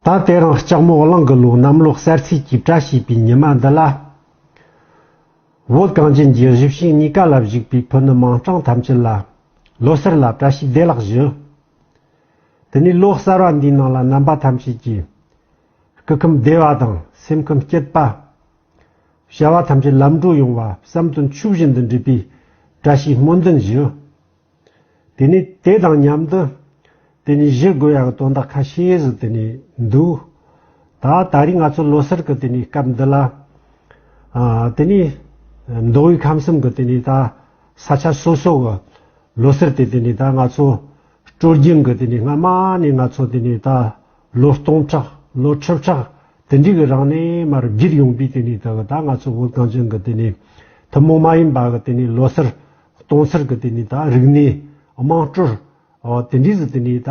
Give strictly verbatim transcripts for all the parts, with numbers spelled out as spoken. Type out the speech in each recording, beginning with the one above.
ད་དེ་རིང་ལྕགས་མོ་གླང་གི་ལོ་གནམ་ལོ་གསར་ཚེས་ཀྱི་བཀྲ་ཤིས་པའི་ཉི་མ་འདི་ལ། བོད་གངས་ཅན་གྱི་གཞིས་བྱེས་གཉིས་ཀ་ལ་བཞུགས་པའི་ཕུ་ནུ་མིང་གྲགས་ཐམས་ཅད་ལ་ལོ་གསར་ལ་བཀྲ་ཤིས་བདེ་ལེགས་ཞུ། དེ་ནས་ལོ་གསར་བ་འདིའི་ནང་ལ་རྣམ་པ་ཐམས་ཅད་ཀྱིས་སྐུ་ཁམས་བདེ་བ་དང་སེམས་ཁམས་སྐྱིད་པ། བྱ་བ་ཐམས་ཅད་ལམ་འགྲོ་ཡོང་བ་བསམ་དོན་ཆོས་བཞིན་དུ་འགྲུབ་པའི་བཀྲ་ཤིས་སྨོན་འདུན་ཞུ། དེ་ནས་དེ་དང་མཉམ་དུ། དེ་ནས་ཞུ་དགོས་ཡག་གི་དོན་དག་ཁ་ཤས་ཟིག་དེ་ནས་འདུག་ད་ད་རེས་ང་ཚོ་ལོ་གསར་གི་དེ་ནས་སྐབས་འདི་ལ། ཨ། དེ་ནས་མདོ་དབུས་ཁམས་གསུམ་གི་དེ་ནས་ད་ས་ཆ་སོ་སོ་གི་ལོ་གསར་དེ་དེ་ནས་ད་ང་ཚོ་སྲོལ་རྒྱུན་གི་དེ་ནས་སྔ་མ་ནས་ང་ཚོ་དེ་ནས་ད་ལོ་སྟོང་ཕྲག་ལོ་ཁྲི་ཕྲག་དེ་འདྲའི་གི་རིང་ནས་མར་བརྒྱུད་ཡོང་པའི་དེ་ནས་ད་ད་ང་ཚོ་བོད་གངས་ཅན་གི་དེ་ནས་ཐུན་མོང་མ་ཡིན་པ་གི་དེ་ནས་ལོ་གསར། སྟོང་གསར་གི་དེ་ནས་ད་རིག་གནས་དམངས་སྲོལ། ཨོ། དེ་འདྲའི་ཟིག་དེ་ནས་ད་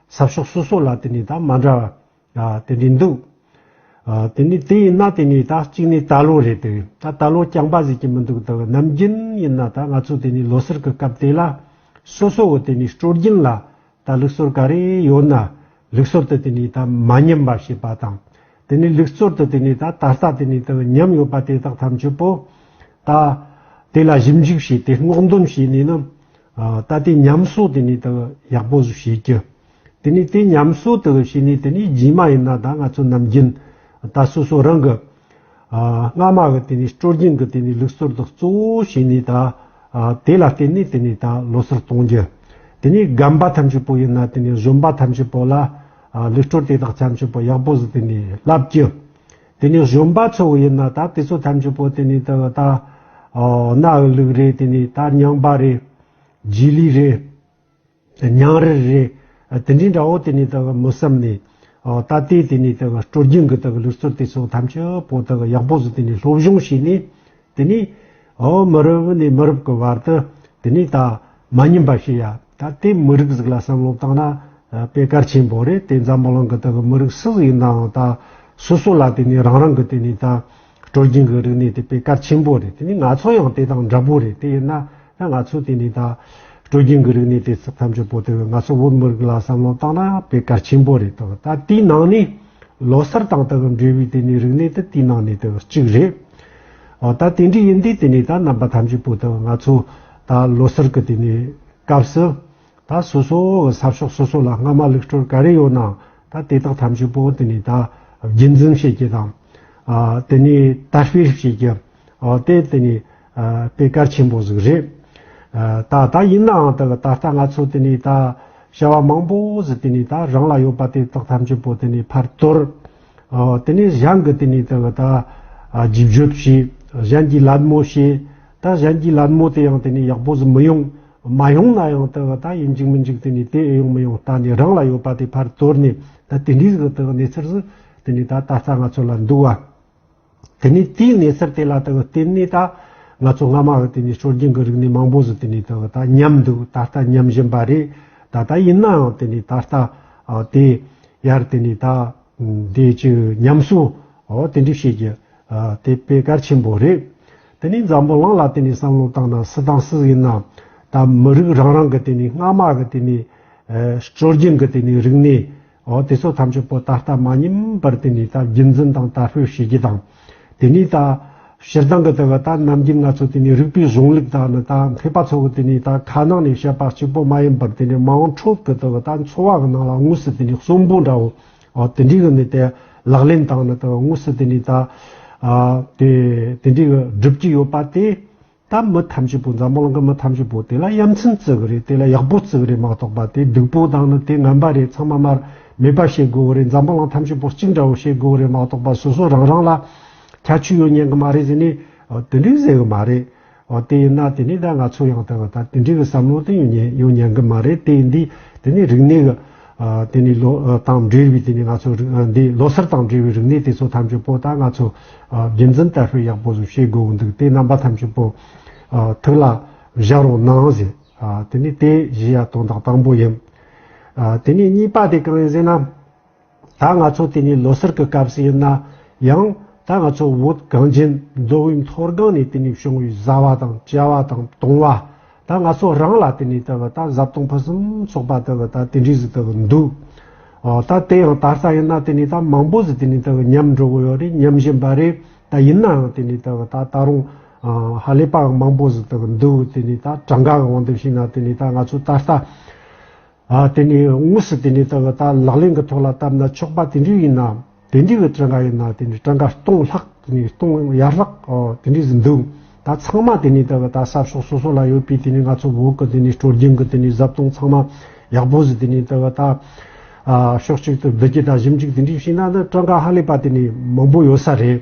ས་ཕྱོགས་སོ་སོ་ལ་དེ་ནས་ད་མ་འདྲ་བ། ཨ། དེ་འདྲའི་འདུག་ཨ། དེ་ནས་དེ་ཡིན་ན་དེ་ནས་ད་གཅིག་ནས་ད་ལོ་རེད་དེ། ད་ད་ལོ་རྐྱང་པ་ཟིག་གི་མི་འདུག་ད་ནམ་རྒྱུན་ཡིན་ན་ད་ང་ཚོ་དེ་ནས་ལོ་གསར་གི་སྐབས་དེ་ལ་སོ་སོ་གི་དེ་ནས་སྲོལ་རྒྱུན་ལ། ད་ལུགས་སྲོལ་ག་རེ་ཡོད་ན་ལུགས་སྲོལ་དུ་དེ་ནས་ད་མ་ཉམས་པ་བྱེད་པ་དང་། དེ་ནས་ལུགས་སྲོལ་དུ་དེ་ནས་ད་ད་ལྟ་དེ་ནས་ད་ཉམས་ཡོད་པ་དེ་དག་ཐམས་ཅད་པོ་ད་དེ་ལ་ཞིབ་འཇུག་བྱས་ཏེ་སྔོག་འདོན་བྱས་ནས་ནི། ཨ། ད་དེ་ཉམས་གསོ་དེ་ནས་ད་ཡག་པོ་ཟིག་བྱེད་རྒྱུ། དེ་ནས་དེ་ཉམས་གསོ་དེ་བྱས་ནས་དེ་ནས་རྗེས་མ་ཡིན་ན་ད་ང་ཚོ་ནམ་རྒྱུན་ད་སོ་སོ་རང་གི་ཨ། སྔ་མ་གི་དེ་ནས་སྲོལ་རྒྱུན་གི་དེ་ནས་ལུགས་སྲོལ་དག་གཙོ་བོ་བྱས་ནས་ད། ཨ། དེ་ལ་བརྟེན་ནས་དེ་ནས་ད་ལོ་གསར་གཏོང་རྒྱུ། དེ་ནས་རྒན་པ་ཐམས་ཅད་པོ་ཡིན་ན་དེ་ནས་གཞོན་པ་ཐམས་ཅད་པོ་ལ། ཨ། ལུགས་སྲོལ་དེ་དག་ཐམས་ཅད་པོ་ཡག་པོ་ཟིག་དེ་ནས་བསླབ་རྒྱུ། དེ་ནས་གཞོན་པ་ཚོ་ཡིན་ན་ད་དེ་ཚོ་ཐམས་ཅད་པོ་དེ་ནས་ད་ད། ཨ། གནའ་བོའི་ལུགས་རེད། དེ་ནས་ད་རྙིང་པ་རེད། རྗེས་ལུས་རེད། ཉང་རལ་རེད། དེ་འདྲའི་འདྲ་བོ་དེ་ནས་ད་མི་བསམ་ནས། ཨོ། ད་ལྟའི་དེ་ནས་ད་སྲོལ་རྒྱུན་གྱི་ད་ལུགས་སྲོལ་དེ་ཚོ་ཐམས་ཅད་པོ་ད་ཡག་པོ་ཟིག་དེ་ནས་སློབ་སྦྱོང་བྱས་ནས། དེ་ནས། ཨོ། མི་རབས་ནས་མི་རབས་ཀྱི་བར་དུ་དེ་ནས་ད་མ་ཉམས་པ་བྱེད་ཡ། ད་ལྟའི་མི་རིགས་ཟིག་ལ་བསམ་བློ་བཏང་ན་དཔེ་གལ་ཆེན་པོ་རེད། དེ་འཛམ་བུ་གླིང་གི་ད་མི་རིགས་སུ་ཟིག་ཡིན་ནའང་ད་སོ་སོ་ལ་དེ་ནས་རང་རང་གི་དེ་ནས་ད་སྲོལ་རྒྱུན་གྱི་རིག་གནས་དེ་དཔེ་གལ་ཆེན་པོ་རེད། དེ་ནས་ང་ཚོ་ཡང་དེ་དང་འདྲ་པོ་རེད། དེ་ཡིན་ན། ད་ང་ཚོ་དེ་ནས་ད་སྲོལ་རྒྱུན་གྱི་རིག་གནས་དེ་ཚོ་ཐམས་ཅད་པོ་དེ་ང་ཚོ་བོད་མི་རིགས་ལ་བསམ་བློ་བཏང་ན་དཔེ་གལ་ཆེན་པོ་རེད་དོ། ད་དེའི་ནང་ནས་ལོ་གསར་དང་དེ་གི་འབྲེལ་བའི་དེ་ནས་རིག་གནས་དེ་དེའི་ནང་ནས་དེ་གཅིག་རེད། ཨོ། ད་དེ་འདྲ་ཡིན་དུས་དེ་ནས་ད་རྣམ་པ་ཐམས་ཅད་པོ་དེ་ང་ཚོ་ད་ལོ་གསར་གྱི་དེ་ནས་སྐབས་སུ། ད་སོ་སོ་གི་ས་ཕྱོགས་སོ་སོ་ལ་སྔ་མ་ལུགས་སྲོལ་ག་རེ་ཡོད་ནའང་ད་དེ་དག་ཐམས་ཅད་པོ་དེ་ནས་ད་རྒྱུན་འཛིན་བྱེད་རྒྱུ་དང་། ཨ། དེ་ནས་དར་སྤེལ་བྱེད་རྒྱུ། ཨོ། དེ་དེ་ནས་ཨ་དཔེ་གལ་ཆེན་པོ་ཟིག་རེད། ཨ། ད་ད་ཡིན་ནའང་ད་ད་ལྟ་ང་ཚོ་དེ་ནས་ད་བྱ་བ་མང་པོ་ཟིག་དེ་ནས་ད་རང་ལ་ཡོད་པ་དེ་དག་ཐམས་ཅད་པོ་དེ་ནས་ཕར་དོར། ཨོ། དེ་ནས་གཞན་གྱི་དེ་ནས་ད་ད་ཨ་རྒྱུ་བརྗོད་བྱས། གཞན་གྱིས་ལད་མོ་བྱས། ད་གཞན་གྱིས་ལད་མོ་དེ་ཡང་དེ་ནས་ཡག་པོ་ཟིག་མི་ཡོང་། མ་ཡོང་ན་ཡང་ད་ད་ཡིན་གཅིག་མིན་གཅིག་དེ་ནས་དེ་ཨེ་ཡོང་མི་ཡོང་ལྟ་ནས་རང་ལ་ཡོད་པ་དེ་ཕར་དོར་ནས། ད་དེ་འདྲའི་ཟིག་ད་གནས་ཚུལ་ཟིག་དེ་ནས་ད་ད་ལྟ་ང་ཚོ་ལ་འདུག་བ། དེ་ནས་དེའི་གནས་ཚུལ་དེ་ལ་ད་བརྟེན་ནས་ད་ང་ཚོ་སྔ་མ་གི་དེ་ནས་སྲོལ་རྒྱུན་གྱི་རིག་གནས་མང་པོ་ཟིག་དེ་ནས་ད་ད་ཉམས་འདུག་ད་ལྟ་ཉམས་བཞིན་པ་རེད། ད་ལྟ་ཡིན་ནའང་དེ་ནས་ད་ལྟ་ཨ་དེ་ཡར་དེ་ནས་ད་དེ་ཅིག་ཉམས་གསོ་ཨོ་དེ་འདྲ་བྱེད་རྒྱུ་ཨ་དེ་དཔེ་གལ་ཆེན་པོ་རེད། དེ་ནས་འཛམ་བུ་གླིང་ལ་དེ་ནས་བསམ་བློ་བཏང་ན་སུ་དང་སུ་ཡིན་ན་ད་མི་རིགས་རང་རང་གི་དེ་ནས་སྔ་མ་གི་དེ་ནས་ཨ་སྲོལ་རྒྱུན་གི་དེ་ནས་རིག་གནས། ཨོ། དེ་ཚོ་ཐམས་ཅད་པོ་ད་ལྟ་མ་ཉམས་པར་དེ་ནས་ད་རྒྱུན་འཛིན་དང་དར་སྤེལ་བྱེད་རྒྱུ་དང་། དེ་ནས་ད་སྤྱིར་བཏང་གི་དེ་ག་ད་ནམ་རྒྱུན་ང་ཚོ་དེ་ནས་རིག་པའི་གཞུང་ལུགས་དང་ནི་ད་མཁས་པ་ཚོ་གི་དེ་ནས་ད་ཁ་ནང་ནས་བཤད་པ་གཅིག་པོ་མ་ཡིན་པར་དེ་ནས་དམངས་ཁྲོད་ཀྱི་དེ་ག་ད་འཚོ་བ་གི་ནང་ལ་དངོས་སུ་དེ་ནས་གསོན་པོ་འདྲ་བོ། ཨོ། དེ་འདྲའི་གི་ནི་དེ་ལག་ལེན་དང་ནི་དེ་དངོས་སུ་དེ་ནས་ད་ཨ་དེ་དེ་འདྲའི་གི་སྒྲུབ་ཀྱི་ཡོད་པ་དེ། ད་མི་ཐམས་ཅད་པོ་འཛམ་བུ་གླིང་གི་མི་ཐམས་ཅད་པོ་དེ་ལ་ཡ་མཚན་བརྩི་གི་རེད། དེ་ལ་ཡག་པོ་བརྩི་གི་རེད་མ་གཏོགས་པ་དེ་སྡུག་པོ་དང་ནི་དེ་ངན་པ་རེད། ཚང་མ་མར་མེད་པ་བྱེད་དགོས་གི་རེད། འཛམ་བུ་གླིང་ཐམས་ཅད་པོ་གཅིག་འདྲ་བོ་བྱེད་དགོས་གི་རེད་མ་གཏོགས་པ་སོ་སོ་རང་རང་ལ་ཁྱད་ཆོས་ཡོད་ཉན་གི་མ་རེད་ཟེར་ནས་དེ་འདྲའི་ཟེར་གི་མ་རེད། དེ་ཡིན་ན་དེ་ནས་ད་ང་ཚོ་ཡང་ད་ད་དེ་འདྲའི་གི་བསམ་བློ་དེ་ཡོད་ཉན་ཡོད་ཉན་གི་མ་རེད། དེ་ཡིན་དུས་དེ་ནས་རིག་གནས་གི་ཨ། དེ་ནས་ལོ་ཨ། དང་འབྲེལ་བའི་དེ་ནས་ང་ཚོ་རིག་ཨ། འདི་ལོ་གསར་དང་འབྲེལ་བའི་རིག་གནས་དེ་ཚོ་ཐམས་ཅད་པོ་ད་ང་ཚོ་ཨ། རྒྱུན་འཛིན་དར་སྤེལ་ཡག་པོ་ཟིག་བྱེད་དགོས་འདུག་དེ་རྣམ་པ་ཐམས་ཅད་པོ་ཨ། ཐུགས་ལ་བཞག་རོགས་གནང་ཟེར། ཨ། དེ་ནས་དེ་ཞུ་ཡ་དོན་དག་དང་པོ་ཡིན། ཨ། དེ་ནས་གཉིས་པ་དེ་གང་ཡིན་ཟེར་ན། ད་ང་ཚོ་དེ་ནས་ལོ་གསར་གི་སྐབས་སུ་ཡིན་ན་ཡང་ད་ང་ཚོ་བོད་གངས་ཅན་མདོ་དབུས་མཐོ་སྒང་ནས་དེ་ནས་བྱུང་བའི་བཟའ་བ་དང་བཅའ་བ་དང་བཏུང་བ། ད་ང་ཚོ་རང་ལ་དེ་ནས་ད་གི་ད་བཟའ་བཏུང་ཕུན་སུམ་ཚོགས་པ་ད་གི་ད་དེ་འདྲའི་ཟིག་ད་གི་འདུག་ཨ། ད་དེ་ཡང་ད་ལྟ་ཡིན་ན་དེ་ནས་ད་མང་པོ་ཟིག་དེ་ནས་ད་ཉམས་འགྲོ་གི་ཡོད་རེད། ཉམས་བཞིན་པ་རེད། ད་ཡིན་ནའང་དེ་ནས་ད་ད་ད་རུང་ཨ་ཧ་ལས་པའང་མང་པོ་ཟིག་ད་འདུག་དེ་ནས་ད་གྲངས་ཀ་གི་དབང་དུ་བྱས་ན་དེ་ནས་ད་ང་ཚོ་ད་ལྟ་ཨ་དེ་ནས་དངོས་སུ་དེ་ནས་ད་ད་ལག་ལེན་གྱི་ཐོག་ལ་བཏབ་ན་ཆོག་པ་དེ་འདྲ་ཡིན་ན། དེ་འདྲའི་གི་གྲངས་ཀ་ཡིན་ན་དེ་འདྲའི་གྲངས་ཀ་སྟོང་ལྷག་དེ་ནས་སྟོང་ཡར་ལྷག་ཨོ་དེ་འདྲའི་ཟིག་འདུག་ད་ཚང་མ་དེ་ནས་ད་ད་ས་ཕྱོགས་སོ་སོ་ལ་ཡོད་པའི་དེ་ནས་ང་ཚོ་བོད་གི་དེ་ནས་སྲོལ་རྒྱུན་གི་དེ་ནས་བཟའ་བཏུང་ཚང་མ་ཡག་པོ་ཟིག་དེ་ནས་ད་ད་ཨ་ཕྱོགས་གཅིག་ཏུ་བསྡུ་རྒྱུ་དང་ཞིབ་འཇུག་དེ་འདྲའི་བྱས་ན་ནི་གྲངས་ཀ་ཧ་ལས་པ་དེ་ནས་མང་པོ་ཡོད་ས་རེད།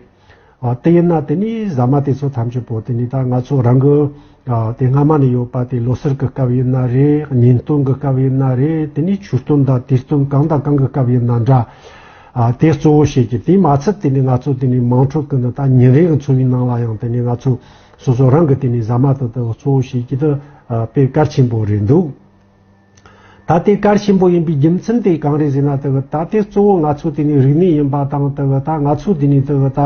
ཨ་དེ་ཡིན་ན་དེ་ནས་ཟ་མ་དེ་ཚོ་ཐམས་ཅད་པོ་དེ་ནས་ད་ང་ཚོ་རང་གི་ཨ་དེ་སྔ་མ་ནས་ཡོད་པ་དེ་ལོ་སར་གི་སྐབས་ཡིན་ན་རེད། གཉེན་སྟོན་གི་སྐབས་ཡིན་ན་རེད། དེ་ནས་ཆོས་སྟོན་དང་དུས་སྟོན་གང་དང་གང་གི་སྐབས་ཡིན་ན་འདྲ། ཨ་དེ་གཙོ་བོ་བྱེད་ཀྱི་དེ་མ་ཚད་དེ་ནས་ང་ཚོ་དེ་ནས་དམངས་ཁྲོད་ཀྱི་ནི་ད་ཉིན་རེ་གི་འཚོ་བའི་ནང་ལ་ཡང་དེ་ནས་ང་ཚོ་སོ་སོ་རང་གི་དེ་ནས་ཟ་མ་དེ་དག་གཙོ་བོ་བྱེད་ཀྱི་དེ་ཨ་དཔེ་གལ་ཆེན་པོ་རེད་འདུག་ད་དེ་གལ་ཆེན་པོ་ཡིན་པའི་རྒྱུ་མཚན་དེ་གང་རེད་ཟེར་ན། དེ་གི་ད་དེ་གཙོ་བོ་ང་ཚོ་དེ་ནས་རིག་གནས་ཡིན་པ་དང་། དེ་གི་ད་ང་ཚོ་དེ་ནས་དེ་གི་ད་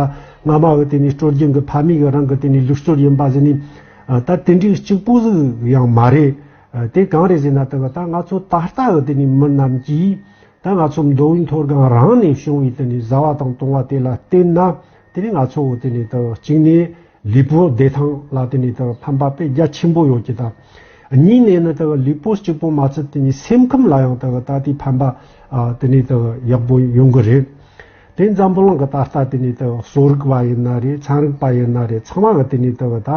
སྔ་མ་གི་དེ་ནས་སྲོལ་རྒྱུན་གི་ཕ་མེས་གི་རང་གི་དེ་ནས་ལུགས་སྲོལ་ཡིན་པ་ཟེར་ནས་ཨ་ད་དེ་འདྲའི་གཅིག་པོ་ཟིག་ཡང་མ་རེད། ཨ་དེ་གང་རེད་ཟེར་ན། དེ་གི་ད་ང་ཚོ་ད་ལྟ་གི་དེ་ནས་མི་རྣམས་ཀྱིས་ད་ང་ཚོ་མདོ་དབུས་མཐོ་སྒང་རང་ནས་བྱུང་བའི་དེ་ནས་བཟའ་བ་དང་བཏུང་བ་དེ་ལ་བརྟེན་ན། དེ་ནས་ང་ཚོ་དེ་ནས་ད་གཅིག་ནས་ལུས་པོ་བདེ་ཐང་ལ་དེ་ནས་ད་ཕན་པ་དཔེ་རྒྱ་ཆེན་པོ་ཡོད་ཀྱི་དང་། གཉིས་ནས་ནི་ད་ལུས་པོ་གཅིག་པོ་མ་ཚད་དེ་ནས་སེམས་ཁམས་ལ་ཡང་ད་ད་དེ་ཕན་པ་ཨ་དེ་ནས་ད་ཡག་པོ་ཡོང་གི་རེད། དེ་འཛམ་བུ་གླིང་གི་ད་ལྟ་དེ་ནས་ད་གསོ་རིག་པ་ཡིན་ན་རེད། ཚན་རིག་པ་ཡིན་ན་རེད། ཚང་མ་གི་དེ་ནས་ད་ད་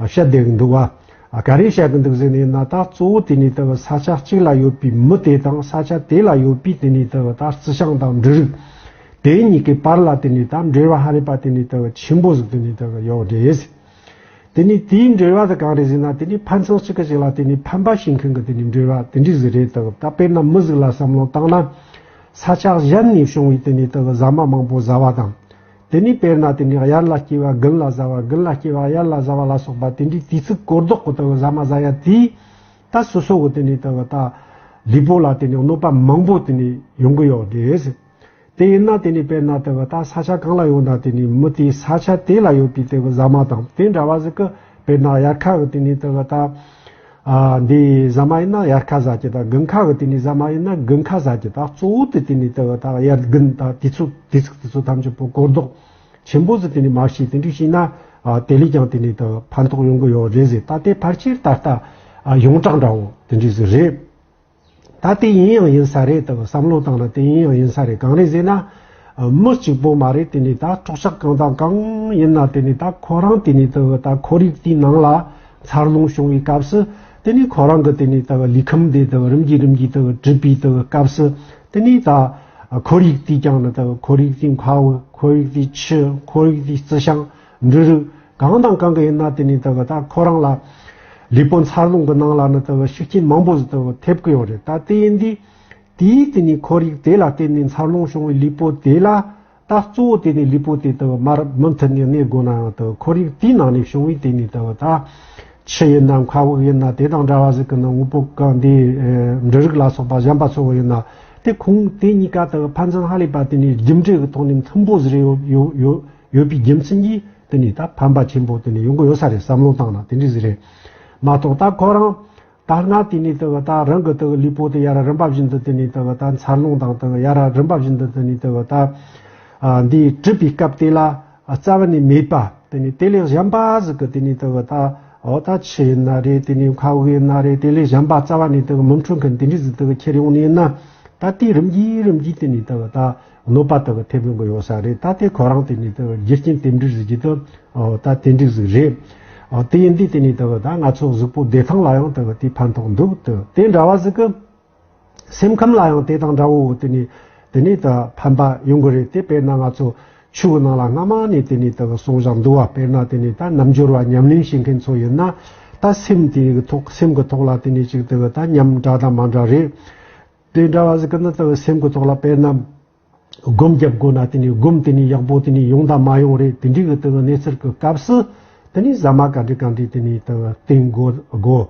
བཤད་བསྡད་གི་འདུག་བ། ཨ་ག་རེ་བཤད་གི་འདུག་ཟེར་ནས་ན། ད་གཙོ་བོ་དེ་ནས་ད་ས་ཆ་གཅིག་ལ་ཡོད་པའི་མི་དེ་དང་ས་ཆ་དེ་ལ་ཡོད་པའི་དེ་ནས་ད་ད་རྩི་ཤིང་དང་འབྲུ་རིགས་དེ་གཉིས་ཀའི་བར་ལ་དེ་ནས་ད་འབྲེལ་བ་ཧ་ལས་པ་དེ་ནས་ད་ཆེན་པོ་ཟིག་དེ་ནས་ད་ཡོད་རེད། དེ་ནས་དེའི་འབྲེལ་བ་དེ་གང་རེད་ཟེར་ན། དེ་ནས་ཕན་ཚུན་གཅིག་གིས་གཅིག་ལ་དེ་ནས་ཕན་པ་བྱེད་མཁན་གི་དེ་ནས་འབྲེལ་བ་དེ་འདྲ་ཟིག་རེད། ད་ད་དཔེར་ན་མི་ཟིག་ལ་བསམ་བློ་བཏང་ན། ས་ཆ་གཞན་ནས་བྱུང་བའི་དེ་ནས་ད་ཟ་མ་མང་པོ་ཟ་བ་དང་། དེ་ནས་དཔེར་ན་དེ་ནས་དབྱར་ལ་སྐྱེ་བ་དགུན་ལ་ཟ་བ། དགུན་ལ་སྐྱེ་བ་དབྱར་ལ་ཟ་བ་ལ་སོགས་པ་དེ་འདྲའི་དུས་ཚིགས་གོ་ལྡོག་གི་ད་ཟ་མ་ཟ་ཡ་དེས་ད་སོ་སོ་གི་དེ་ནས་ད་ད་ལུས་པོ་ལ་དེ་ནས་གནོད་པ་མང་པོ་དེ་ནས་ཡོང་གི་ཡོད་རེད། དེ་ཡིན་ན་དེ་ནས་དཔེར་ན་ད་ད་ས་ཆ་གང་ལ་ཡོད་ན་དེ་ནས་མི་དེའི་ས་ཆ་དེ་ལ་ཡོད་པའི་དེ་གི་ཟ་མ་དང་དེ་འདྲ་བ་ཟིག་གི། དཔེར་ན་དབྱར་ཁ་གི་དེ་ནས་ད་ད་ཨ་འདི་ཟ་མ་ཡིན་ན་དབྱར་ཁ་ཟ་རྒྱུ་དང་། དགུན་ཁ་གི་དེ་ནས་ཟ་མ་ཡིན་ན་དགུན་ཁ་ཟ་རྒྱུ་དང་། གཙོ་བོ་དེ་དེ་ནས་ད་ད་དབྱར་དགུན་ད་དུས་ཚོད་དུས་ཚིགས་དེ་ཚོ་ཐམས་ཅད་པོ་གོ་ལྡོག་ཆེན་པོ་ཟིག་དེ་ནས་མ་བྱས། དེ་འདྲ་བྱས་ན་ཨ་དེ་ལས་ཀྱང་དེ་ནས་ད་ཕན་ཐོགས་ཡོང་གི་ཡོད་རེད་ཟེར། ད་དེ་ཕལ་ཆེར་ད་ལྟ་ཨ་ཡོངས་གྲགས་འདྲ་བོ་དེ་འདྲ་ཟིག་རེད། ད་དེ་ཡིན་ཡང་ཡིན་ས་རེད། ད་བསམ་བློ་བཏང་ན་དེ་ཡིན་ཡང་ཡིན་ས་རེད། གང་རེད་ཟེར་ན། ཨ་མི་གཅིག་པོ་མ་རེད། དེ་ནས་ད་སྲོག་ཆགས་གང་དང་གང་ཡིན་ན་དེ་ནས་ད་ཁོ་རང་དེ་ནས་ད་ད་ཁོར་ཡུག་དེའི་ནང་ལ་འཚར་ལོངས་བྱུང་བའི་སྐབས་སུ། དེ་ནས་ཁོ་རང་གི་དེ་ནས་ད་ལུས་ཁམས་དེ་ད་རིམ་གྱིས་རིམ་གྱིས་ད་གྲུབ་པའི་ད་སྐབས་སུ། དེ་ནས་ད་ཁོར་ཡུག་དེས་ཀྱང་ནི་ད་ཁོར་ཡུག་དེའི་མཁའ་དབུགས། ཁོར་ཡུག་དེའི་ཆུ། ཁོར་ཡུག་དེའི་རྩི་ཤིང་། འབྲུ་རིགས་གང་དང་གང་གི་ཡིན་ན་དེ་ནས་ད་ད་ཁོ་རང་ལ་ལུས་པོ་འཚར་ལོངས་ཀྱི་ནང་ལ་ནི་ད་ཤུགས་རྐྱེན་མང་པོ་ཟིག་ད་ཐེབས་ཀྱི་ཡོད་རེད། ད་དེ་ཡིན་དུས་དེའི་དེ་ནས་ཁོར་ཡུག་དེ་ལ་བརྟེན་ནས་འཚར་ལོངས་བྱུང་བའི་ལུས་པོ་དེ་ལ། ད་གཙོ་བོ་དེ་ནས་ལུས་པོ་དེ་ད་མར་མུ་མཐུད་ནས་གནས་དགོས་ན་ཡང་ད་ཁོར་ཡུག་དེའི་ནང་ནས་བྱུང་བའི་དེ་ནས་ད་ད་ཆུ་ཡིན་ན་མཁའ་དབུགས་ཡིན་ན་དེ་དང་འདྲ་བ་ཟིག་གི་ནི་དངོས་པོ་གང་དེ་འབྲུ་རིགས་ལ་སོགས་པ་གཞན་པ་ཚོ་ཡིན་ན། དེ་ཁོང་དེ་གཉིས་ཀ་ད་ཕན་ཚུན་ཧ་ལས་པ་དེ་ནས་རྒྱུ་འབྲས་ཀྱི་ཐོག་ནས་མཐུན་པོ་ཟིག་རེད་ཡོད་ཡོད་ཡོད་ཡོད་པའི་རྒྱུ་མཚན་གྱིས་དེ་ནས་ད་ཕན་པ་ཆེན་པོ་དེ་ནས་ཡོང་གི་ཡོད་ས་རེད། བསམ་བློ་བཏང་ན་དེ་འདྲ་ཟིག་རེད་མ་གཏོགས། ད་ཁོ་རང་ད་སྔ་དེ་ནས་ད་ད་རང་གི་ད་ལུས་པོ་དེ་ཡར་རིམ་པ་བཞིན་དུ་དེ་ནས་ད་ད་འཚར་ལོངས་དང་། ད་ཡར་རིམ་པ་བཞིན་དུ་དེ་ནས་ད་ད་ཨ་འདི་གྲུབ་པའི་སྐབས་དེ་ལ་རྩ་བ་ནས་མེད་པ། དེ་ནས་དེ་ལས་གཞན་པ་ཟིག་གི་དེ་ནས་ད་ད་འོ་ད་ཆུ་ཡིན་ན་རེད། དེ་ནས་མཁའ་དབུགས་ཡིན་ན་རེད། དེ་ལས་གཞན་པ་རྩ་བ་ནས་ད་མི་འཕྲོད་མཁན་དེ་འདྲ་ཟིག་ད་ཁྱེར་ཡོང་ནས་ཡིན་ན། ད་དེ་རིམ་གྱིས་རིམ་གྱིས་དེ་ནས་ད་ད་གནོད་པ་ད་ཐེབས་ཡོང་གི་ཡོད་ས་རེད། ད་དེ་ཁོ་རང་དེ་ནས་ད་རྒྱུ་རྐྱེན་དེ་འདྲ་ཟིག་གི་ད་ཨོ་ད་དེ་འདྲ་ཟིག་རེད། ཨོ་དེ་ཡིན་དུས་དེ་ནས་ད་ད་ང་ཚོ་གཟུགས་པོ་བདེ་ཐང་ལ་ཡང་ད་དེ་ཕན་ཐོགས་འདུག་ད་དེ་འདྲ་བ་ཟིག་གི། སེམས་ཁམས་ལ་ཡང་དེ་དང་འདྲ་བོ་དེ་ནས་དེ་ནས་ད་ཕན་པ་ཡོང་གི་རེད། དེ་དཔེར་ན་ང་ཚོ་ཆུ་གི་ནང་ལ་སྔ་མ་ནས་དེ་ནས་ད་གསུངས་བཞག་འདུག་བ། དཔེར་ན་དེ་ནས་ད་རྣལ་འབྱོར་བ་ཉམས་ལེན་བྱེད་མཁན་ཚོ་ཡིན་ན། ད་སེམས་དེ་གི་ཐོག་སེམས་གི་ཐོག་ལ་དེ་ནས་ཅིག་དེ་གི་ད་ཉམས་འདྲ་དང་མ་འདྲ་རེད། དེ་འདྲ་བ་ཟིག་གི་ནི་ད་སེམས་གི་ཐོག་ལ་དཔེར་ན་སྒོམ་རྒྱབ་དགོས་ན་དེ་ནས་སྒོམ་དེ་ནས་ཡག་པོ་དེ་ནས་ཡོང་དང་མ་ཡོང་རེད། དེ་འདྲའི་གི་ད་གནས་ཚུལ་གི་སྐབས་སུ་དེ་ནས་ཟ་མ་ག་འདྲ་ག་འདྲ་དེ་ནས་ད་བསྟེན་དགོས་དགོས།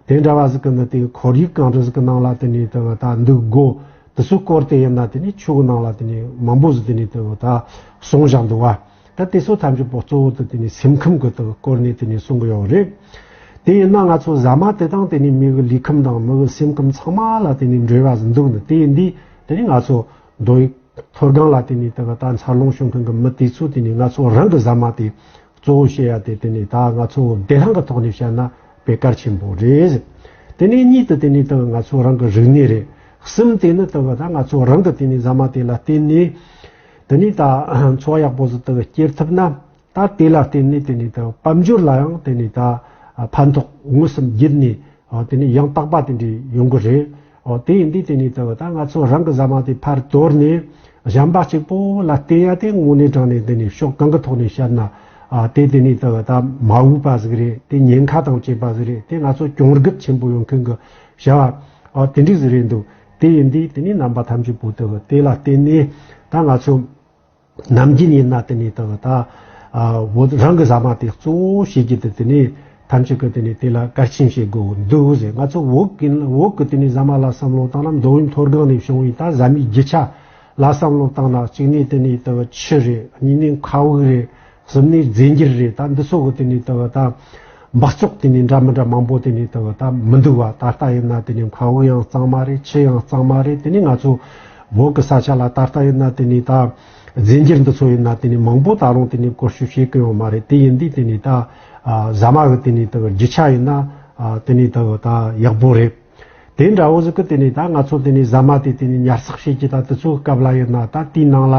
དེ་འདྲ་བ་ཟིག་གི་ནི་དེ་ཁོར་ཡུག་གང་འདྲ་ཟིག་གི་ནང་ལ་དེ་ནས་ད་ད་འདུག་དགོས། དེ་ཚོའི་སྐོར་དེ་ཡིན་ན་དེ་ནས་ཆོས་གི་ནང་ལ་དེ་ནས་མང་པོ་ཟིག་དེ་ནས་ད་ད་གསུངས་བཞག་འདུག་བ། ད་དེ་ཚོ་ཐམས་ཅད་པོ་གཙོ་བོ་དེ་དེ་ནས་སེམས་ཁམས་གི་ད་སྐོར་ནས་དེ་ནས་གསུང་གི་ཡོད་རེད། དེ་ཡིན་ན་ང་ཚོ་ཟ་མ་དེ་དང་དེ་ནས་མི་གི་ལུས་ཁམས་དང་མི་གི་སེམས་ཁམས་ཚང་མ་ལ་དེ་ནས་འབྲེལ་བ་ཟིག་འདུག་ནི། དེ་ཡིན་དུས་ དེ་ནི་ང་ཚོ་མདོ་དབུས་མཐོ་སྒང་ལ་དེ་ནི་དེ་གི་ད་འཚར་ལོངས་བྱུང་མཁན་གི་མི་དེ་ཚོ་དེ་ནི་ང་ཚོ་རང་གི་ཟ་མ་དེ་གཙོ་བོ་བྱེད་ཡ་དེ། དེ་ནི་ད་ང་ཚོ་བདེ་ཐང་གི་ཐོག་ནས་བཤད་ན་དཔེ་གལ་ཆེན་པོ་རེད། དེ་ནས་གཉིས་དེ་དེ་ནི་དེ་གི་ང་ཚོ་རང་གི་རིག་གནས་རེད། གསུམ་དེ་ནི་དེ་གི་ད་ང་ཚོ་རང་གི་དེ་ནི་ཟ་མ་དེ་ལ་བརྟེན་ནས་དེ་ནི་ད་འཚོ་བ་ཡག་པོ་ཟིག་དེ་གི་སྐྱེལ་ཐུབ་ན། ད་དེ་ལ་བརྟེན་ནས་དེ་ནི་ད་དཔལ་འབྱོར་ལ་ཡང་དེ་ནི་ད་ཕན་ཐོགས་མངོན་སུམ་བརྒྱུད་ནས། ཨོ། དེ་ནི་ཡང་དག་པ་དེ་འདྲ་ཡོང་གི་རེད། ཨོ། དེ་ཡིན་དུས་དེ་ནི་ད་ད་ང་ཚོ་རང་གི་ཟ་མ་དེ་ཕར་དོར་ནས་གཞན་པ་གཅིག་པོ་ལ་བརྟེན་ཡ་དེ་དངོས་གནས་དྲང་གནས་དེ་ནི་ཕྱོགས་གང་གི་ཐོག་ནས་བཤད་ན། ཨ། དེ་དེ་ནི་ད་ད་མ་འོས་པ་ཟིག་རེད། དེ་ཉེན་ཁ་དང་བཅས་པ་ཟིག་རེད། དེ་ང་ཚོ་གྱོང་གུད་ཆེན་པོ་ཡོང་མཁན་གི་བྱ་བ། ཨོ། དེ་འདྲ་ཟིག་རེད་འདུག་དེ་ཡིན་དུས་དེ་ནི་རྣམ་པ་ཐམས་ཅད་པོ་ད་དེ་ལ་བརྟེན་ནས་ད་ང་ཚོ་ནམ་རྒྱུན་ཡིན་ན་དེ་ནི་ད་ད་ཨ་བོད་རང་གི་ཟ་མ་དེ་གཙོ་བོ་བྱེད་རྒྱུ་དེ། དེ་ནི་ཐམས་ཅད་ཀྱིས་དེ་ནི་དེ་ལ་གལ་ཆེན་བྱེད་དགོས་འདུག་ཟེར། ང་ཚོ་བོད་ཀྱི་བོད་ཀྱི་དེ་ནི་ཟ་མ་ལ་བསམ་བློ་བཏང་ན། མདོ་དབུས་མཐོ་སྒང་ནས་བྱུང་བའི་ད་ཟ་མའི་རྒྱུ་ཆ་ལ་བསམ་བློ་བཏང་ན། གཅིག་ནས་དེ་ནི་ད་ཆུ་རེད། གཉིས་ནས་མཁའ་དབུགས་རེད། གསུམ་ནས་རྫས་འགྱུར་རེད། ད་འདི་ཚོ་གི་དེ་ནི་ད་ད་འབག་བཙོག་དེ་ནི་འདྲ་མི་འདྲ་མང་པོ་དེ་ནི་ད་ད་མི་འདུག་བ། ད་ལྟ་ཡིན་ན་དེ་ནི་མཁའ་དབུགས་ཡང་གཙང་མ་རེད། ཆུ་ཡང་གཙང་མ་རེད། དེ་ནི་ང་ཚོ་བོད་ཀྱི་ས་ཆ་ལ་ད་ལྟ་ཡིན་ན་དེ་ནི་ད་རྫས་འགྱུར་འདི་ཚོ་ཡིན་ན་དེ་ནི་མང་པོ་ད་རུང་དེ་ནི་བཀོལ་སྤྱོད་བྱེད་ཀྱི་ཡོད་མ་རེད། དེ་ཡིན་དུས་དེ་ནི་ད་ཨ་ཟ་མ་གི་དེ་ནི་ད་རྒྱུ་ཆ་ཡིན་ན་ཨ་དེ་ནི་ད་ད་ཡག་པོ་རེད། དེ་འདྲ་བོ་ཟིག་གི་དེ་ནི་ད་ང་ཚོ་དེ་ནི་ཟ་མ་དེ་དེ་ནི་ཉར་ཚགས་བྱེད་ཀྱི་ད་དེ་ཚོའི་སྐབས་ལ་ཡིན་ན། ད་དེའི་ནང་ལ་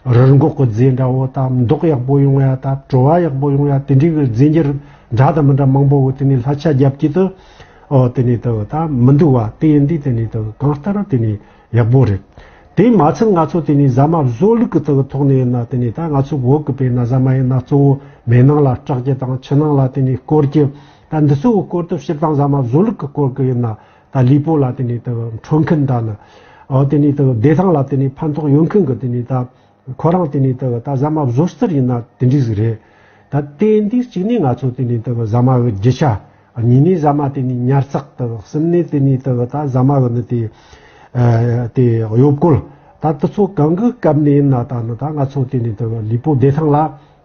རུལ་འགོག་གི་རྫས་འདྲ་བོ། ད་མདོག་ཡག་པོ་ཡོང་ཡ། ད་བྲོ་བ་ཡག་པོ་ཡོང་ཡ། དེ་འདྲའི་གི་རྫས་འགྱུར་འདྲ་དང་མི་འདྲ་མང་པོ་གི་དེ་ནི་ལྷད་ཆ་རྒྱབ་ཀྱི་དེ། ཨོ། དེ་ནི་ད་ད་མི་འདུག་བ། དེ་ཡིན་དུས་དེ་ནི་ད་གང་ལྟར་དེ་ནི་ཡག་པོ་རེད། དེ་མ་ཚད་ང་ཚོ་དེ་ནི་ཟ་མ་བཟོ་ལུགས་ཀྱི་ད་ཐོག་ནས་ཡིན་ན། དེ་ནི་ད་ང་ཚོ་བོད་ཀྱི་དཔེར་ན་ཟ་མ་ཡིན་ན་གཙོ་བོ་མེ་ནང་ལ་སྲེག་རྒྱུ་དང་ཆུ་ནང་ལ་དེ་ནི་སྐོར་རྒྱུ། ད་འདི་ཚོ་གི་སྐོར་དུ་སྤྱིར་བཏང་ཟ་མ་བཟོ་ལུགས་ཀྱི་སྐོར་གྱི་ཡིན་ན། ད་ལུས་པོ་ལ་དེ་ནི་ད་འཕྲོད་མཁན་ད་ནི། ཨོ། དེ་ནི་ད་བདེ་ཐང་ལ་དེ་ནི་ཕན་ཐོགས་ཡོད་མཁན་གྱི་དེ་ནི་ད་ཁོ་རང་དེ་ནི་ད་ད་ཟ་མ་བཟོ་ཟུར་ཡིན་ན་དེ་འདྲ་ཟིག་རེད། ད་དེ་འདི་གཅིག་ནི་ང་ཚོ་དེ་ནི་ད་ཟ་མ་གི་རྒྱུ་ཆ། གཉིས་ནི་ཟ་མ་དེ་ནི་ཉར་ཚགས་ད། གསུམ་ནི་དེ་ནི་ད་ད་ཟ་མ་གི་ནི་དེ་ཨ་དེ་གཡོ་བཀོལ། ད་དེ་ཚོ་གང་གི་སྐབས་ནས་ཡིན་ན་ད་ནི་ད་ང་ཚོ་དེ་ནི་ད་ལུས་པོ་བདེ་ཐང་ལ།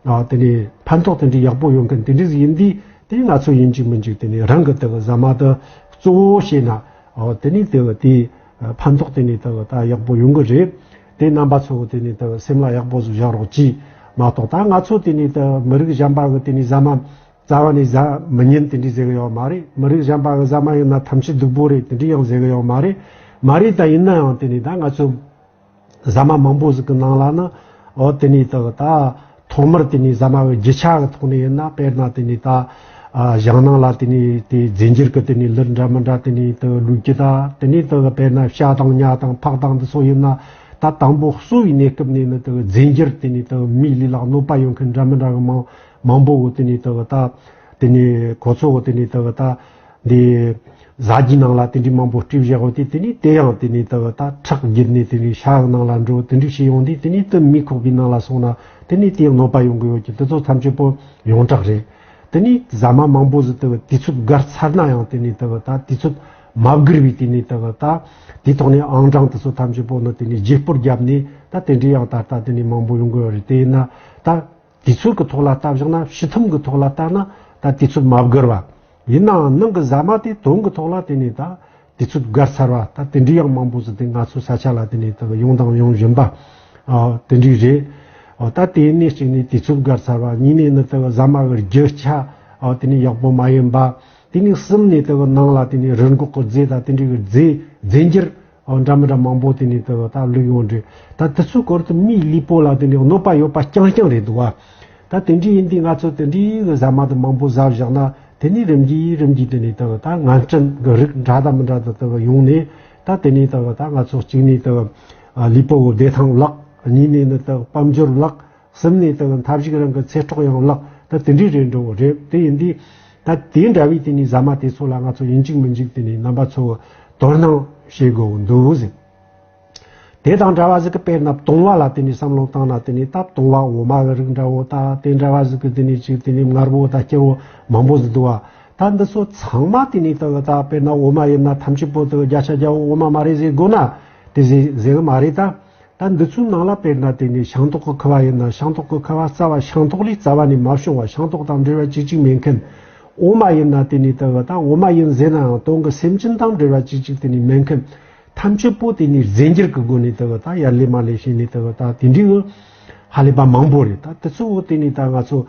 ཨ། དེ་ནས་ཕན་ཐོགས་དེ་འདྲའི་ཡག་པོ་ཡོང་མཁན་དེ་འདྲ་ཟིག་ཡིན་དུས། དེ་ནས་ང་ཚོ་ཡིན་གཅིག་མིན་གཅིག་དེ་ནས་རང་གི་དེ་གི་ཟ་མ་དེ་གཙོ་བོ་བྱས་ན། ཨོ། དེ་ནས་དེ་གི་དེ་ཕན་ཐོགས་དེ་ནས་དེ་གི་ད་ཡག་པོ་ཡོང་གི་རེད། དེ་རྣམ་པ་ཚོ་གི་དེ་ནས་དེ་གི་སེམས་ལ་ཡག་པོ་ཟིག་བཞག་རོགས་གྱིས། མ་གཏོགས་ད་ང་ཚོ་དེ་ནས་དེ་མི་རིགས་གཞན་པ་གི་དེ་ནས་ཟ་མ་རྩ་བ་ནས་ཟ་མི་ཉན་དེ་འདྲ་ཟེར་གི་ཡོད་མ་རེད། མི་རིགས་གཞན་པ་གི་ཟ་མ་ཡིན་ན་ཐམས་ཅད་སྡུག་པོ་རེད་དེ་འདྲ་ཡང་ཟེར་གི་ཡོད་མ་རེད། མ་རེད། ད་ཡིན་ན་ཡང་དེ་ནས་ད་ང་ཚོ་ཟ་མ་མང་པོ་ཟིག་གི་ནང་ལ་ནི། ཨོ། དེ་ནས་ད་ད་ཐོག་མར་དེ་ནས་ཟ་མ་གི་རྒྱུ་ཆ་གི་ཐོག་ནས་ཡིན་ན། དཔེར་ན་དེ་ནས་ད་ཨ་ཞིང་ནང་ལ་དེ་ནས་དེ་རྫས་འགྱུར་གི་དེ་ནས་ལུད་འདྲ་མི་འདྲ་དེ་ནས་ད་བླུགས་རྒྱུ་ད། དེ་ནས་ད་དཔེར་ན་ཤ་དང་ཉ་དང་ཕག་དང་འདི་ཚོ་ཡིན་ན། ད་དང་པོ་གསོ་བའི་གནས་སྐབས་ནས་ནི་ད་རྫས་འགྱུར་དེ་ནས་ད་མིའི་ལུས་ལ་གནོད་པ་ཡོད་མཁན་འདྲ་མི་འདྲ་གི་མང་མང་པོ་གི་དེ་ནས་ད་ད་དེ་ནས་ཁོ་ཚོ་གི་དེ་ནས་ད་ད། འདི་ཟ་རྒྱུའི་ནང་ལ་དེ་འདྲའི་མང་པོ་སྤྲད་བཞག་ཡོད་དུས། དེ་ནས་དེ་ཡང་དེ་ནས་ད་ད་ཁྲག་བརྒྱུད་ནས་དེ་ནས་ཤ་གི་ནང་ལ་འགྲོ། དེ་འདྲ་བྱས་ཡོང་དུས་དེ་ནས་དེ་མིའི་ཁོག་པའི་ནང་ལ་སོང་ན་དེ་ནས་དེ་ཡང་གནོད་པ་ཡོང་གི་ཡོད་ཀྱི། དེ་ཚོ་ཐམས་ཅད་པོ་ཡོངས་གྲགས་རེད། དེ་ནས་ཟ་མ་མང་པོ་ཟིག་དེ་དུས་ཚོད་བརྒལ་ཚར་ན་ཡང་། དེ་ནས་ད་ད་དུས་ཚོད་མ་བརྒལ་བའི་དེ་ནས་ད་ད་དེའི་ཐོག་ནས་ཨང་གྲངས་དེ་ཚོ་ཐམས་ཅད་པོ་ནི་དེ་ནས་བརྗེ་སྤོར་བརྒྱབ་ནས། ད་དེ་འདྲའི་ཡང་ད་ལྟ་དེ་ནས་མང་པོ་ཡོང་གི་ཡོད་རེད། དེ་ཡིན་ན་ད། དུས་ཚོད་ཀྱི་ཐོག་ལ་ལྟ་བཞག་ན། ཕྱི་ཐུམ་གྱི་ཐོག་ལ་ལྟ་ན་ད་དུས་ཚོད་མ་བརྒལ་བ། ཡིན་ནའང་ནང་གི་ཟ་མ་དེ་དོན་གྱི་ཐོག་ལ་དེ་ནས་ད་དུས་ཚོད་བརྒལ་ཚར་བ། ད་དེ་འདྲའི་ཡང་མང་པོ་ཟིག་དེ་ང་ཚོ་ས་ཆ་ལ་དེ་ནས་ད་ཡོང་དང་ཡོང་བཞིན་པ། ཨ། དེ་འདྲའི་རེད། ཨ། ད་དེ་ནས་གཅིག་ནས་དུས་ཚོད་བརྒལ་ཚར་བ། གཉིས་ནས་ནི་ད་ཟ་མ་གི་རྒྱུ་ཆ། ཨ། དེ་ནས་ཡག་པོ་མ་ཡིན་པ། དེ་ནས་གསུམ་ནས་ད་ནང་ལ་དེ་ནས་རུལ་འགོག་གི་རྫས་དང་དེ་འདྲའི་གི་རྫས་རྫས་འགྱུར། ཨོ། འདྲ་མི་འདྲ་མང་པོ་དེ་ནས་ད་ད་བླུགས་ཡོང་རེད། ད་དེ་ཚོའི་སྐོར་དུ་མིའི་ལུས་པོ་ལ་དེ་ནས་གནོད་པ་ཡོད་པ་རྐྱང་རྐྱང་རེད་འདུག་བ། ད་དེ་འདྲ་ཡིན་དུས་ང་ཚོ་དེ་འདྲའི་གི་ཟ་མ་དེ་མང་པོ་ཟ་བཞག་ན། དེ་ནས་རིམ་གྱིས་རིམ་གྱིས་དེ་ནས་ད་ད་ངན་སྐྲན་གི་རིགས་འདྲ་དང་མི་འདྲ་དེ་ད་ཡོང་ནས། ད་དེ་ནས་ད་ད་ང་ཚོ་གཅིག་ནས་ད་ལུས་པོ་གི་བདེ་ཐང་བརླག། གཉིས་ནས་ནི་ད་དཔལ་འབྱོར་བརླག། གསུམ་ནས་ད་མཐའ་གཞུག་རང་གི་ཚེ་སྲོག་ཡང་བརླག། ད་དེ་འདྲའི་རེད་འགྲོ་གི་རེད། དེ་ཡིན་དུས་ད་དེ་འདྲ་བའི་དེ་ནས་ཟ་མ་དེ་ཚོ་ལ་ང་ཚོ་ཡིན་གཅིག་མིན་གཅིག་དེ་ནས་རྣམ་པ་ཚོ་དོ་སྣང་བྱེད་དགོས་འདུག་ཟེར། དེ་དང་འདྲ་བ་ཟིག་གི་དཔེར་ན་བཏུང་བ་ལ་དེ་ནས་བསམ་བློ་བཏང་ན། དེ་ནས་ད་བཏུང་བ་འོ་མ་གི་རིགས་འདྲ་བོ། ད་དེ་འདྲ་བ་ཟིག་གི་དེ་ནས་ཅིག་དེ་ནས་མངར་བོ་ད་སྐྱུར་བོ་མང་པོ་ཟིག་འདུག་བ། ད་འདི་ཚོ་ཚང་མ་དེ་ནས་ད་ད་དཔེར་ན་འོ་མ་ཡིན་ན་ཐམས་ཅད་པོ་ད་བརྒྱ་ཆ་བརྒྱ་བོ་འོ་མ་མ་རེད་ཟེར་དགོས་ན་དེ་ཟེར་ཟེར་གི་མ་རེད་ད། ད་འདི་ཚོའི་ནང་ལ་དཔེར་ན་དེ་ནས་ཤིང་ཏོག་གི་ཁུ་བ་ཡིན་ན། ཤིང་ཏོག་གི་ཁུ་བ་རྩ་བ་ཤིང་ཏོག་ལས་རྩ་བ་ནས་མ་བྱུང་བ། ཤིང་ཏོག་དང་འབྲེལ་བ་གཅིག་གཅིག་མེད་མཁན། འོ་མ་ཡིན་ན་དེ་ནས་ད་ད་འོ་མ་ཡིན་ཟེར་ནའང་དོན་གི་སེམས་ཅན་དང་འབྲེལ་བ་གཅིག་གཅིག་དེ་ནས་མེད་མཁན། ཐམས་ཅད་པོ་དེ་ནི་རྫས་འགྱུར་གྱི་སྒོ་ནས་དེ་གི་ད་ཡར་ལས་མར་ལས་བྱས་ནས་དེ་གི་ད་དེ་འདྲའི་གི་ཧ་ལས་པ་མང་པོ་རེད། ད་དེ་ཚོ་བོ་དེ་ནི་ད་ང་ཚོ་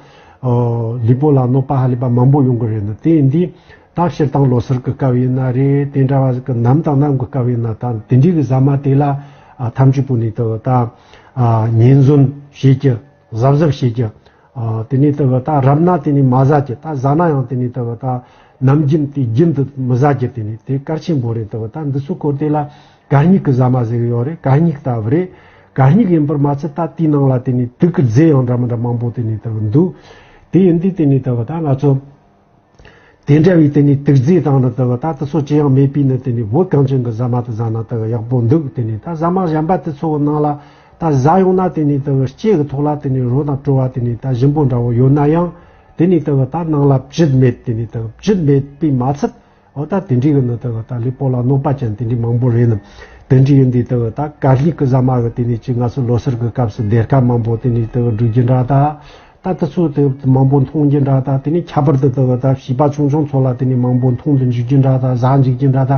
ལུས་པོ་ལ་གནོད་པ་ཧ་ལས་པ་མང་པོ་ཡོང་གི་རེད། ནི་དེ་ཡིན་དུས་ད་སྤྱིར་བཏང་ལོ་སར་གི་སྐབས་ཡིན་ན་རེད། དེ་འདྲ་བ་ཟིག་གི་ནམ་དང་ནམ་གི་སྐབས་ཡིན་ན་ད་དེ་འདྲའི་གི་ཟ་མ་དེ་ལ་ཐམས་ཅད་པོ་ནི་དེ་གི་ད་ཉེན་ཟོན་བྱེད་རྒྱུ། གཟབ་གཟབ་བྱེད་རྒྱུ། ཨ། དེ་ནས་དེ་གི་ད་རབ་ན་དེ་ནས་མ་ཟ་རྒྱུ། ད་ཟ་ན་ཡང་དེ་ནས་དེ་གི་ད་ནམ་རྒྱུན་དེ་རྒྱུན་དུ་མི་ཟ་རྒྱུ། དེ་ནས་དེ་གལ་ཆེན་པོ་རེད། དེ་གི་ད་འདི་ཚོའི་སྐོར་དེ་ལ་གད་སྙིགས་ཀྱི་ཟ་མ་ཟེར་གི་ཡོད་རེད། གད་སྙིགས་ལྟ་བུ་རེད། གད་སྙིགས་ཡིན་པར་མ་ཚད་ད་དེའི་ནང་ལ་དེ་ནས་དུག་གི་རྫས་ཡང་འདྲ་མི་འདྲ་མང་པོ་དེ་ནས་དེ་གི་འདུག་དེ་ཡིན་དུས་དེ་ནས་དེ་གི་ད་ང་ཚོ་དེ་འདྲ་བའི་དེ་ནས་དུག་རྫས་དང་ནི་དེ་གི་ད་དེ་ཚོ་ཅི་ཡང་མེད་པའི་ནི་དེ་ནས་བོད་གངས་ཅན་གི་ཟ་མ་དེ་ཟ་ན་དེ་གི་ཡག་པོ་འདུག་དེ་ནས་ད་ཟ་མ་གཞན་པ་དེ་ཚོ་གི་ནང་ལ་ད་ཟ་ཡོང་ན་དེ་ནས་དེ་གི་ལྕེ་གི་ཐོག་ལ་དེ་ནས་རོ་དང་བྲོ་བ་དེ་ནས་ད་ཞིམ་པོ་འདྲ་བོ་ཡོད་ན་ཡང་དེ་ནས་དེ་གི་ད་ནང་ལ་བཅུད་མེད། དེ་ནས་དེ་གི་བཅུད་མེད་པའི་མ་ཚད། འོ་ད་དེ་འདྲའི་གི་ནི་དེ་གི་ད་ལུས་པོ་ལ་གནོད་པ་ཅན་དེ་འདྲའི་མང་པོ་རེད། ནི་དེ་འདྲའི་ཡིན་དུས་དེ་གི་ད་གད་སྙིགས་གི་ཟ་མ་གི་དེ་ནས་ཅིག་ང་ཚོ་ལོ་སར་གི་སྐབས་སུ་སྡེར་ཁ་མང་པོ་དེ་ནས་དེ་གི་འགྲོ་རྒྱུ་འདྲ། ད་ད་དེ་ཚོ་དེ་མང་པོ་འཐུང་རྒྱུ་འདྲ། ད་དེ་ནས་ཁྱད་པར་དུ་དེ་གི་ད་བྱིས་པ་ཆུང་ཆུང་ཚོ་ལ་དེ་ནས་མང་པོ་འཐུང་དུ་འཇུག་རྒྱུ་འདྲ། ད་ཟ་འཇུག་རྒྱུ་འདྲ། ད་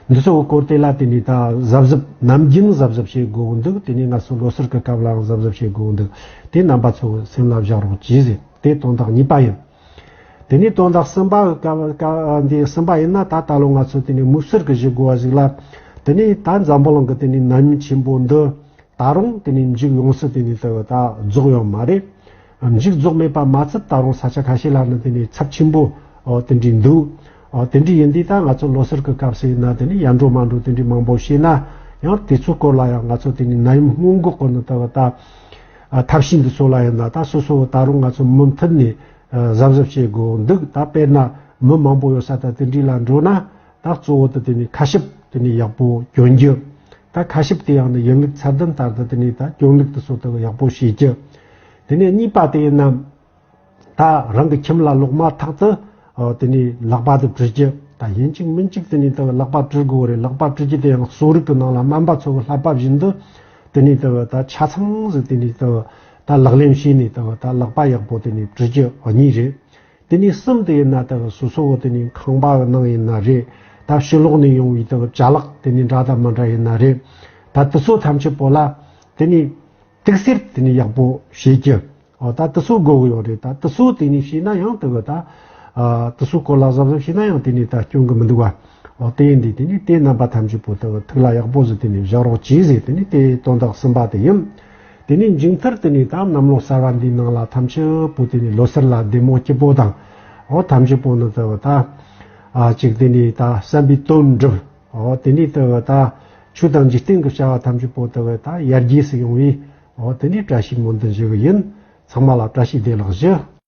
འདི་ཚོ་གི་སྐོར་དེ་ལ་དེ་ནས་ད་གཟབ་གཟབ་ནམ་རྒྱུན་གཟབ་གཟབ་བྱེད་དགོས་འདུག་དེ་ནས་ང་ཚོ་ལོ་སར་གི་སྐབས་ལའང་གཟབ་གཟབ་བྱེད་དགོས་འདུག་དེ་རྣམ་པ་ཚོ་གི་སེམས་ལ་བཞག་རོགས་གྱིས་ཟེར། དེ་དོན་དག་གཉིས་པ་ཡིན། དེ་ནས་དོན་དག་གསུམ་པ་ག་ག་འདི་གསུམ་པ་ཡིན་ན། ད་ད་ལོ་ང་ཚོ་དེ་ནས་མུ་སར་གི་བཞི་དགོས་པ་ཞིག་ལ། དེ་ནས་ད་འཛམ་བུ་གླིང་གི་དེ་ནས་ནད་ཡམས་ཆེན་པོ་འདི་ད་རུང་དེ་ནས་མཇུག་ཡོང་སྲིད། དེ་ནས་དེ་གི་ད་རྫོགས་ཡོད་མ་རེད། མཇུག་རྫོགས་མེད་པ་མ་ཚད་ད་རུང་ས་ཆ་ཁ་ཤས་ལ་ནི་དེ་ནས་ཚབས་ཆེན་པོ་ཨོ་དེ་འདྲའི་འདུག་ཨོ་དེ་འདྲའི་ཡིན་དུས་ད་ང་ཚོ་ལོ་སར་གི་སྐབས་སུ་ཡིན་ན་དེ་ནས་ཡར་འགྲོ་མར་འགྲོ་དེ་འདྲའི་མང་པོ་བྱས་ན་ཡང་དེ་ཚོའི་སྐོར་ལ་ཡང་ང་ཚོ་དེ་ནས་ནད་ཡམས་སྔོན་འགོག་གི་ནི་དེ་གི་ད་ཨ་ཐབས་ཤེས་འདི་ཚོ་ལ་ཡིན་ན་ད་སོ་སོ་ད་རུང་ང་ཚོ་མུ་མཐུད་ནས་ཨ་གཟབ་གཟབ་བྱེད་དགོས་འདུག་ད་དཔེར་ན་མི་མང་པོ་ཡོད་ས་ད་དེ་འདྲའི་ལ་འགྲོ་ན་ད་གཙོ་བོ་དེ་དེ་ནས་ཁ་ཞབས་དེ་ནས་ཡག་པོ་གྱོན་རྒྱུ། ད་ཁ་ཞབས་དེ་ཡང་ནི་ཡུན་ལུགས་ཚད་ལྡན་ལྟར་དུ་དེ་ནས་ད་གྱོན་ལུགས་དེ་ཚོ་དེ་ཡག་པོ་བྱེད་རྒྱུ། དེ་ནས་གཉིས་པ་དེ་ཡིན་ན། ད་རང་གི་ཁྱིམ་ལ་ལོག་མ་ཐག་ཏུ་ཨ་དེ་ནས་ལག་པ་དེ་བཀྲུ་རྒྱུ། ད་ཡིན་གཅིག་མིན་གཅིག་དེ་ནས་ད་ལག་པ་བཀྲུ་དགོས་རེད། ལག་པ་བཀྲུ་རྒྱུ་དེ་ཡང་གསོ་རིག་གི་ནང་ལ་སྨན་པ་ཚོ་གི་བསླབ་པ་བཞིན་དུ་དེ་ནས་ད་ད་ཆ་ཚང་ཟིག་དེ་ནས་ད་ད་ལག་ལེན་བྱས་ནས་ད་ད་ལག་པ་ཡག་པོ་དེ་ནས་བཀྲུ་རྒྱུ་གཉིས་རེད། དེ་ནས་གསུམ་དེ་ཡིན་ན་ད་སོ་སོ་བོ་དེ་ནས་ཁང་པ་གི་ནང་ཡིན་ན་རེད། ད་ཕྱི་ལོགས་ནས་ཡོང་བའི་ད་ཅ་ལག་དེ་ནས་འདྲ་དང་མི་འདྲ་ཡིན་ན་རེད། ད་དེ་ཚོ་ཐམས་ཅད་པོ་ལ་དེ་ནས་དུག་སེལ་དེ་ནས་ཡག་པོ་བྱེད་རྒྱུ། ཨོ་ད་དེ་ཚོ་དགོས་གི་ཡོད་རེད། ད་དེ་ཚོ་དེ་ནས་བྱས་ན་ཡང་དེ་གི་ད་ཨ་དེ་ཚོ་སྐོར་ལ་གཟབ་གཟབ་བྱས་ན་ཡང་དེ་ནས་ད་སྐྱོན་གི་མི་འདུག་བ། ཨོ་དེ་ཡིན་དུས་དེ་ནས་དེ་རྣམ་པ་ཐམས་ཅད་པོ་དེ་གི་ཐུགས་ལ་ཡག་པོ་ཟིག་དེ་ནས་བཞག་རོགས་གྱིས་ཟེར། དེ་ནས་དེ་དོན་དག་གསུམ་པ་དེ་ཡིན། དེ་ནས་མཇུག་མཐར་དེ་ནས་ད་གནམ་ལོ་གསར་བ་འདིའི་ནང་ལ་ཐམས་ཅད་པོ་དེ་ནས་ལོ་གསར་ལ་བདེ་མོ་སྐྱིད་པོ་དང་། ཨོ་ཐམས་ཅད་པོ་ནི་དེ་གི་ད་ཨ་ཅིག་དེ་ནས་ད་བསམ་པའི་དོན་འགྲུབ། ཨོ་དེ་ནས་དེ་གི་ད་ཆོས་དང་འཇིག་རྟེན་གི་བྱ་བ་ཐམས་ཅད་པོ་དེ་གི་ད་ཡར་རྒྱས་སུ་ཡོང་བའི། ཨོ་དེ་ནས་བཀྲ་ཤིས་སྨོན་འདུན་ཞུ་གི་ཡིན། ཚང་མ་ལ་བཀྲ་ཤིས་བདེ་ལེགས་ཞུ།